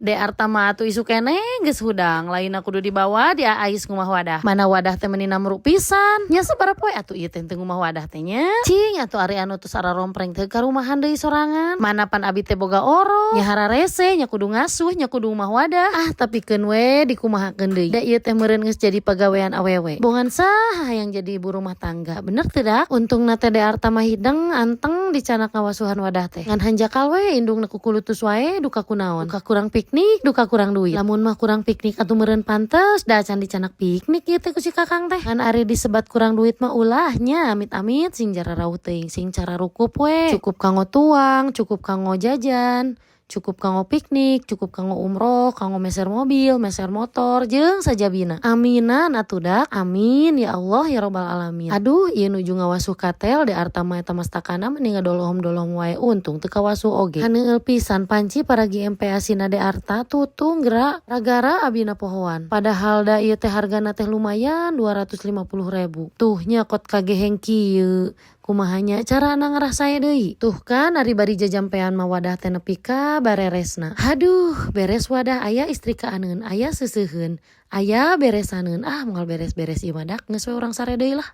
Dek Arta mah atuh isuk keneh geus hudang, lainna kudu dibawa diais ngumah wadah. Mana wadah teh meuni namru pisan. Nya sabaraha poe atuh ieu teh teu ngumah wadah teh nya. Cing atuh ari anu tos ararompreng teh karumahan deui sorangan. Mana pan abi teh boga orok, nya hararese, nya kudu ngasuh, nya kudu ngumah wadah. Ah, tapi keun we dikumahakeun deui. Da ieu teh meureun geus jadi pagawean awewe. Bongan saha hayang jadi ibu rumah tangga, bener teu dak? Untungna teh Dek Arta mah hideng anteng dicanak ngawasuhan wadah teh. Ngan hanjakal we indungna kukulutus wae duka kunaon. Duka kurang piknik, duka kurang duit. Lamun mah kurang piknik atuh meureun pantes da acan dicanak piknik ieu teh ku si kakang teh. Ngan ari disebat kurang duit mah ulah nya, amit-amit sing jararauh teuing, sing cararukup we. Cukup kanggo tuang, cukup kanggo jajan, cukup kanggo piknik, cukup kanggo umroh, kanggo meser mobil, meser motor, jeung sajabina. Aminan atuh dak. Amin ya Allah ya robbal alamin. Aduh, ieu nuju ngawasuh katel Dek Arta mah eta mastakana meni ngadolohom-dolohom wae, untung teu kawasuh oge. Haneueul pisan panci paragi MPASI-na Dek Arta tutung geura ragara abina pohoan. Padahal da ieu teh hargana teh lumayan, 250 ribu. Tuh nya kot kageheng kieu. Kumaha nya carana ngarasae deui? Tuh kan ari bari jajampean mah wadah teh nepi ka bareresna. Haduh, beres wadah aya istrikaaneun, aya seuseuheun, aya beresaneun. Ah, moal beres-beres ieu mah dak, geus we urang sare deui lah.